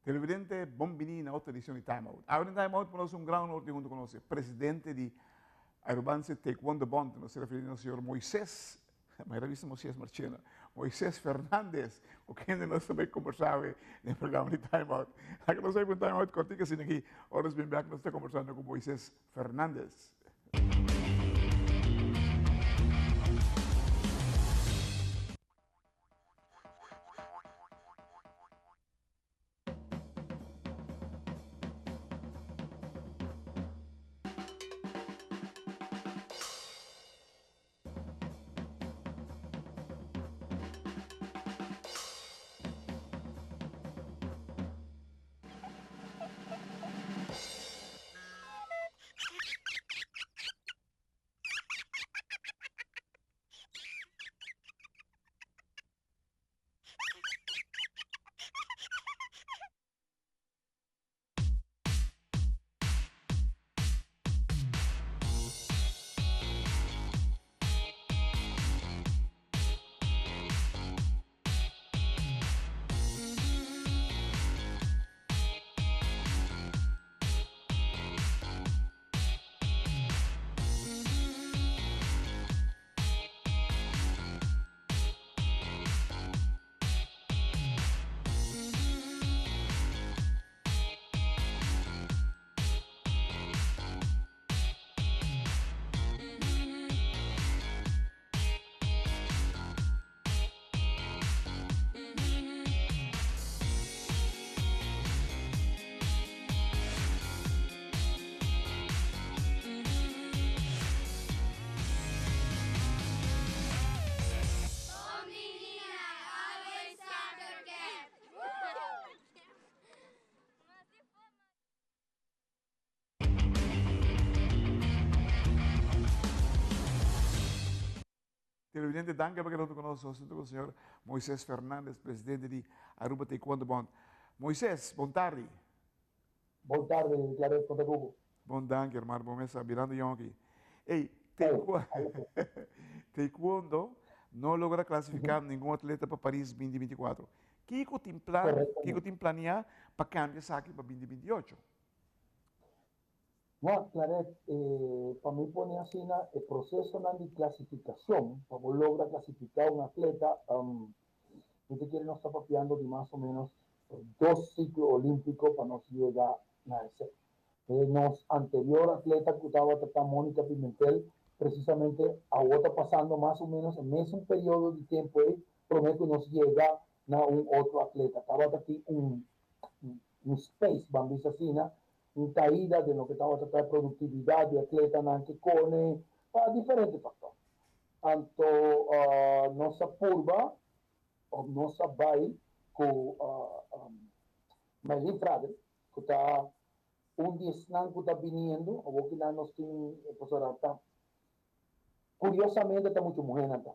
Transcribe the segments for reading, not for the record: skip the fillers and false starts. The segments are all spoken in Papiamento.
Televidente, bon bini na otro edicion di Time Out. Awe den Time Out por nos un gran honor di hunto con nos e presidente di Arubanse Taekwondo Bond, nos ta referi na señor Moises, ma era bisa Moises Marchena, Moises Fernandez, cu kende nos ta bay conversa awe den programa di Time Out. Laga nos bay pa un Time Out cortico asina aki, ora nos bin bek nos ta conversando cu Moises Fernandez. Televidente, danki pa keda hunto ku nos. Nos hunto ku señor Moises Fernandez, presidente di Aruba Taekwondo Bond. Moises, bon tardi. Bon tardi, Claret, kon ta ku bo? Bon danki, hermano. Bo mes sa birando yonki. Ey, Taekwondo no logra klasifiká ningun atleta pa Paris 2024. Kiko tin plan, kiko tin planeá pa kambia esaki pa 2028? No, Claret, pa mi pone asina, e procesonan di clasificacion pa bo logra clasifica un atleta, mi ta kere nos ta papiando di mas o menos dos ciclo olimpico pa nos yega na esey. E nos anterior atleta cu tabata ta Monica Pimentel, precisamente awo ta pasando mas o menos e mesun periodo di tempo ey prome cu nos yega na un otro atleta. Tabata tin un un space, ban bisa asina, un caida den loke tabata ta e productividad di atletanan ke cone pa diferente factor. Anto nos a purba of nos a bay cu Maylin Frader cu ta un di esnan cu ta biniendo, awor ki nan nos tin pasobra ta curiosamente ta mucho muhernan ta.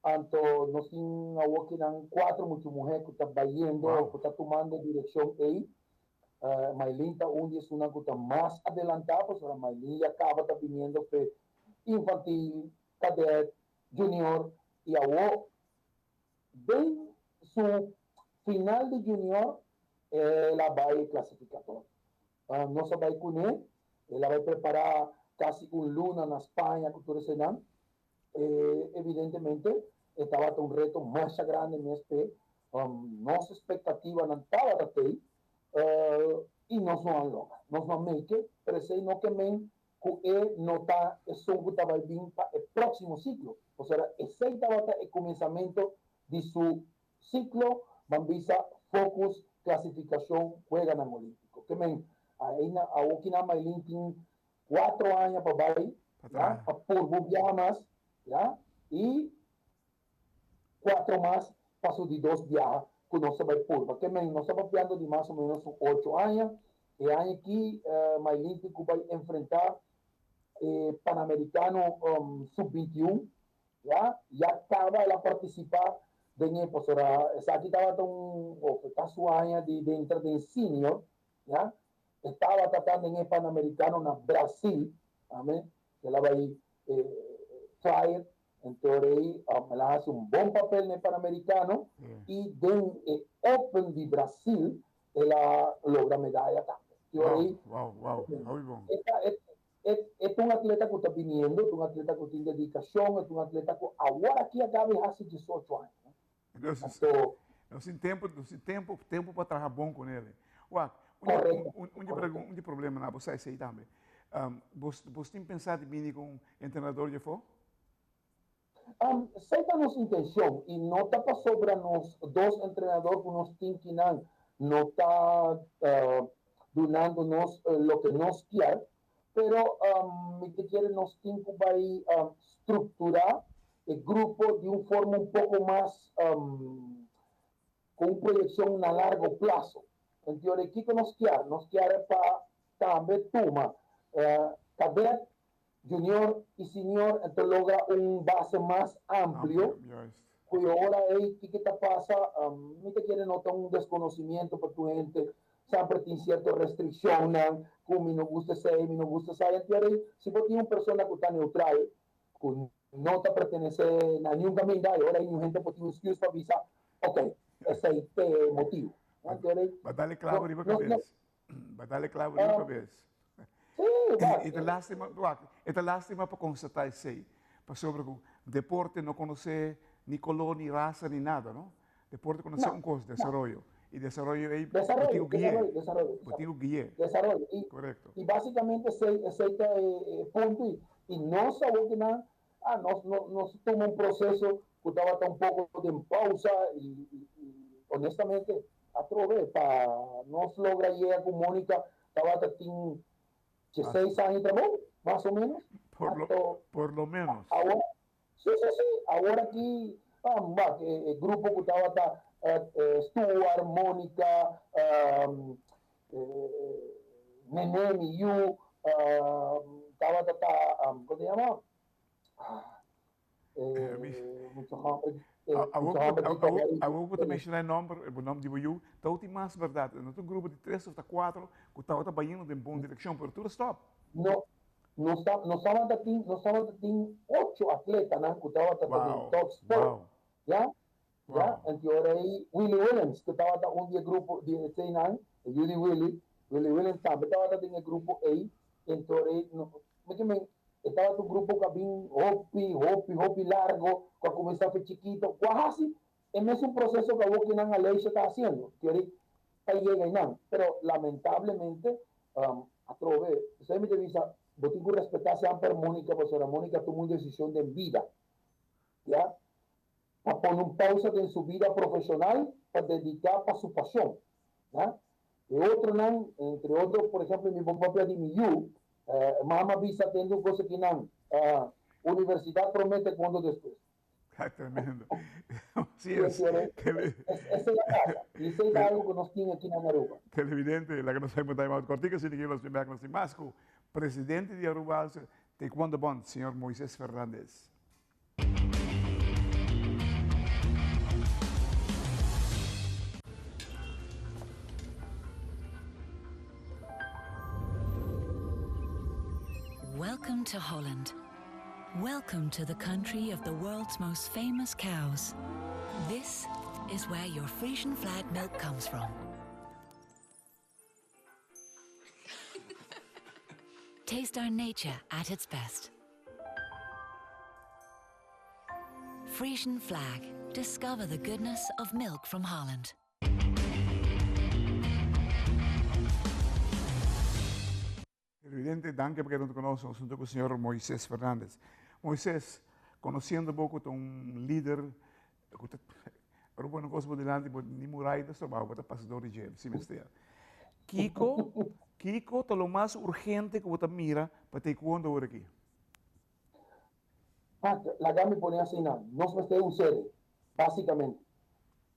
Anto nos tin awor ki nan cuatro mucho muher cu ta bayendo, cu ta tumando direccion ey. Maylin ta un di esunnan cu ta mas adelanta pasobra Maylin ya caba ta biniendo p'e infantil, cadet, junior y awor den su final di junior el a bay clasificatorio. Nos a bay cune, el a bay prepara casi un luna na Spaña cu tur esenan. Evidentemente e tabata un reto masha grandi mes p'e. Nos expectativanan tabata tei y nos no a logra. Nos no a make, pero esey no ke men cu e no ta esun cu ta bay bin pa e proximo ciclo. Pasobra esey tabata e cuminsamento di su ciclo, ban bisa focus clasificacion Weganan Olimpico. Ke men aina awokinan Maylin tin cuatro aña pa bay, ya, pa purba un biaha mas, ya, y cuatro mas pa su di dos biaha cu nos ta bay purba. Ke men nos ta papiando di mas o menos un ocho aña. E aña aki Maylin tin cu bay enfrenta e Panamericano sub 21, ya, ya caba el a participa den e pasobra esaki tabata un of ta su aña di dentra den senior, ya. E tabata ta den e Panamericano na Brasil, amen, el a bay trial, entor ey el a haci un bon papel na e Panamericano y den e Open di Brasil. El a logra medaya tambe. Wow, wow, wow, hopi bon. E ta un atleta ku ta biniendo, e ta un atleta ku tin dedikashon, e ta un atleta ku awor aki a kaba e hasi diesocho aña. Anto, nos tin tempu, nos tin tempu, tempu pa traha bon ku nele. Wak, un, un, un di problema na bo sa esei tambe. Um, bos, bos tin pensá di bini ku un entrenador di afó? Esei ta nos intencion y no ta pasobra nos dos entrenador cu nos tin kinan no ta dunando nos loke nos kier, pero mi ta kere nos tin cu bay structura e grupo di un forma un poco mas cu un proyeccion na largo plazo. Entiore kico nos kier? Nos kier pa tambe tuma cadet Junior y senior e ta logra un base mas amplio cu e ora ey kiko ta pasa mi ta kere no ta un desconocimiento pa tur hende semper tin cierto restriccionnan cu mi no gusta esey mi no gusta esey anto ora ey si bo tin un persona cu ta neutral cu no ta pertenece na niun caminda e ora ey niun hende por tin un excuse pa bisa ok esey ta e motibo anto ora ey Ba dale clavo riba cabes. Ba dale clavo riba cabes. Sí, E ta lástima, wak, e ta lástima pa constatá esei. Pasobra ku deporte no konosé ni koló, ni rasa, ni nada, no? Deporte konosé un kos, desaroyo. I desaroyo ei bo tin ku gui'é. Bo tin ku gui'é. Desaroyo. Korekto. I básicamente esei, esei ta e punto. I nos awor ki nan, ah, nos, nos tuma un proseso ku tabata un poko den pausa i, i honestamente, atrobe pa nos logra yega ku Monica Tabata tin dieseis aña di trabou, mas o menos. Por lo, por lo menos. Awor, si, si, si. Awor aki, ah, e, e grupo ku tabata Stuart, Monica, Nene, mi yu, tabata ta, kon ta yama? Awor bo ta menciona e nomber, e nomber di bo yu, ta tin mas berdad. No ta un grupo di tres of ta cuatro cu tabata bayendo den bon direccion, pero tur a stop. No, nos ta, nos tabata tin, nos tabata tin ocho atletanan cu tabata ta den top sport. Ya, ya, en ora ei Willy Willems cu tabata un di e grupo di eseinan, e yu di Willy, Willy Willems tambe tabata den e grupo ei, en ora ei, no, mi ke men, E tabata un grupo ku a bin hopi, hopi, hopi largo, ku a kuminsá fe chikito, ku a hasi e mesun proseso ku awor kinan Aleisha ta hasiendo, keri pa yega einan. Pero lamentablemente, atrobe, esei mi ta bisa, bo tin ku respetá semper Monica, pasobra Monica tuma un desishon den bida, ya, pa pone un pausa den su bida profeshonal pa dediká pa su pashon, ya. E otronan, entre otro, por ehempel, mi por papia di mi yu, mama bisa tende un cosa kinan, Universidad promete cuando despues. Ah, tremendo. Así es. Esa es la casa. Y ese es algo que nos tin aki na Aruba. Televidente, laga nos haya un time out cortico, asina que nos bin bek nos tin mas cu presidente di Aruba Taekwondo Bond, señor Moises Fernandez. Welcome to Holland. Welcome to the country of the world's most famous cows. This is where your Frisian flag milk comes from. Taste our nature at its best. Frisian flag. Discover the goodness of milk from Holland. Televidente, danki pa keda huntu ku nos. Nos huntu ku señor Moises Fernandez. Moises, konosiendo bo ku ta un lider ku ta ora bo pone un kos bo dilanti bo ni murai ta stroba bo, bo ta pasa dor di dje, si mester. Kiko, kiko ta lo mas urgente ku bo ta mira pa taekwondo awor aki? Pater, laga mi pone asina, nos mester un sede, basicamente.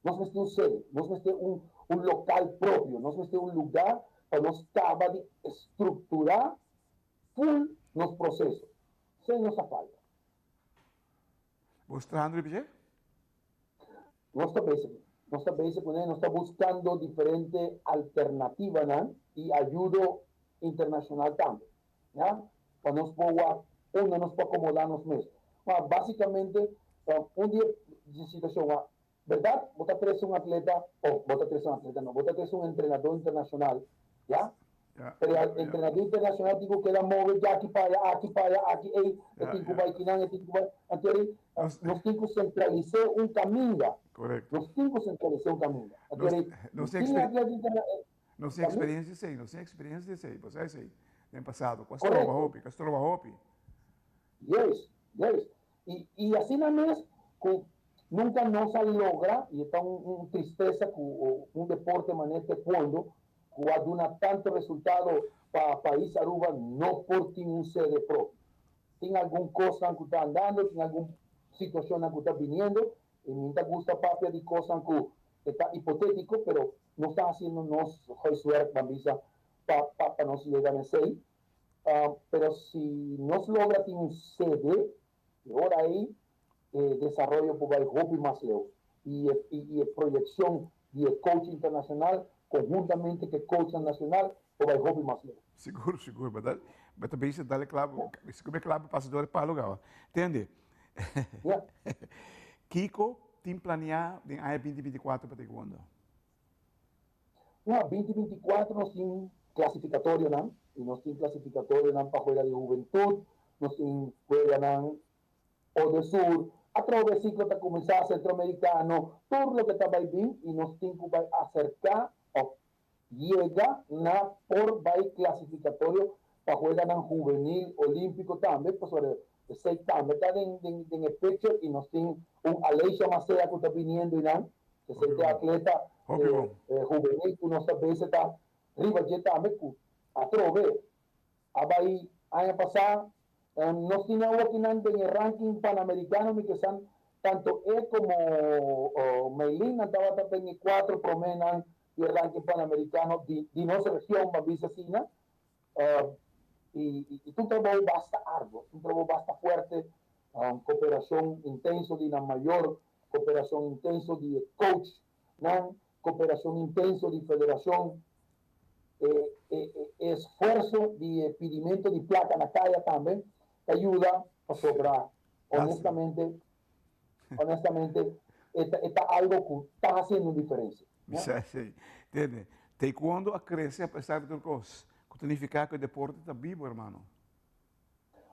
Nos mester un sede, nos mester un un local propio, nos mester un lugar pa nos caba di estructura full nos proceso. Esey nos a falta. Bo sta trahando riba dje? Nos ta bezig. Nos ta bezig kuné, nos ta buskando diferente alternativanan i ayudo internashonal tambe, ya, pa nos por wak unda nos por akomodá nos mes. Wak, basikamente, un di e situashon, wak. Berdad, bo ta trece un atleta, o bo ta trece un atleta no, bo ta trece un entrenador internacional, ya? Pero e entrenador internacional tin cu keda move di aki pa aya, aki pa aya, aki ey, e tin cu bay kinan, e tin cu bay, anto ey nos tin cu centralise un caminda. Nos tin cu centralise un caminda. Anto ey, Nos tin atleta interna-. Nos tin experiencia esey, nos tin experiencia esey, bo sa esey, den pasado, cu a stroba hopi, cu a stroba hopi. Juist, juist. Y, y asina mes cu nunca nos a logra, y e ta un, un tristeza cu un deporte manera taekwondo, cu a duna tanto resultado pa pais Aruba, no por tin un sede propio. Tin algun cosnan cu ta andando, tin algun situacionnan cu ta biniendo, y mi ta gusta papia di cosnan cu e ta hipotetico, pero nos ta haciendo nos huiswerk, ban bisa, pa, pa, pa nos yega na esey. Pero si nos logra tin un sede, e ora ei e desaroyo por bai hopi mas leu y e y e proyeccion di e coach internacional conhuntamente cu e coachnan nacional por bai hopi mas leu. Sigur, sigur. Bo ta, bo ta bezig dal e clavo, sigur e clavo pasa door e palo caba. Tende? Ya. Kico tin planea den aña 2024 pa taekwondo? No, 2024 nos tin clasificatorionan y nos tin clasificatorionan pa juega di hubentud, nos tin jueganan Odesur, atrobe ciclo ta cuminsa, Centroamericano, tur loke ta bay bin y nos tin cu bay acerca of yega na por bay clasificatorio pa jueganan juvenil olimpico tambe, pasobra esey tambe ta den den e picture y nos tin un Aleisha Macea cu ta biniendo eynan. Esei ta e atleta hubenil ku nos ta bese ta riba dje tambe ku atrobe a bai aña pasá. Nos tin awokinan den e ranking panamericano mi ke san tanto e komo Meilin nan tabata den e kuatro proménan di e ranking panamericano di nos region ban bisa asina. I ta un trabou basta arduo, un trabou basta fuerte, koperashon intenso di nan mayor, koperashon intenso di e coachnan, koperashon intenso di federashon, e e esfuerso di e pidimento di plaka na kaya tambe ta yuda pasobra honestamente, honestamente e ta e ta algo ku ta hasiendo un diferensia. Bisa esei. Tende, taekwondo a krese apesar di tur kos, ku ta nifiká ku e deporte ta bibu, hermano.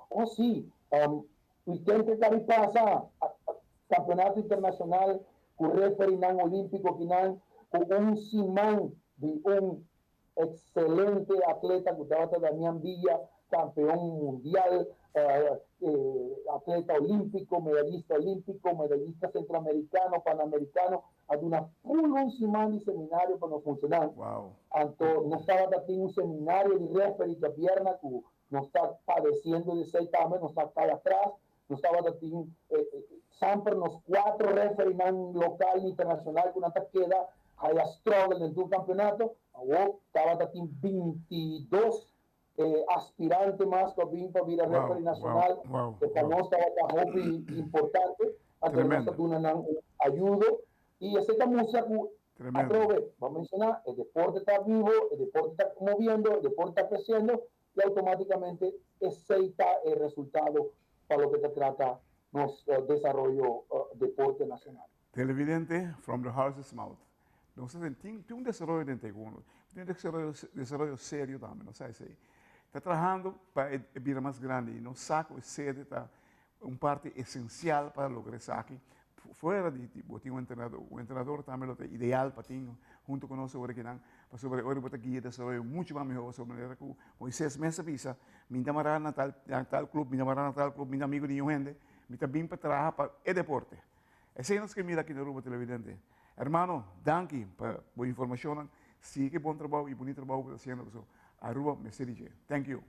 Oh si, weekend ke kabi pasa, kampeonato internashonal ku referinan olímpiko kinan ku un siman di un Excelente atleta cu tabata Damian Villa, campeon mundial, atleta olimpico, medallista olimpico, medallista centroamericano, panamericano, a duna full un siman di seminario pa nos muchanan. Anto nos tabata tin un seminario di referee djabièrnè cu nos ta padeciendo di esey tambe, nos ta cay atras, nos tabata tin samper nos cuatro refereenan local y internacional cu nan ta keda haya struggle den tur campeonato. Awor tabata tin 22 aspirante mas cu a bin pa bira referee nacional, cu pa nos tabata hopi importante. Anto nos ta duna nan un ayudo y esey ta mustra cu atrobe, bo a menciona, e deporte ta vivo, e deporte ta moviendo, e deporte ta creciendo y automaticamente esey ta e resultado pa loke ta trata nos desaroyo deporte nacional. Televidente, from the horse's mouth. Nos ta tin tin un desaroyo den taekwondo. Tin un desaroyo desaroyo serio tambe, nos sa esey. Ta trahando pa e bira mas grandi y nos sa cu e sede ta un parti esencial pa logra esaki. Fuera di bo tin un entrenador, un entrenador tambe lo ta ideal pa tin hunto cu nos ora kinan, pasobra e ora bo ta guia desaroyo mucho mas mihor, pasobra manera cu Moises mes a bisa, mi ta mara na tal na tal club, mi ta mara na tal club, mi ta amigo di niun hende, mi ta bin pa traha pa e deporte. Esei nos ke mira aki na Aruba Televidente. Hermano, danki pa bo informacionnan. Sigui bon trabou y bunit trabou ku ta haciendo pasobra Aruba mester di dje. Thank you.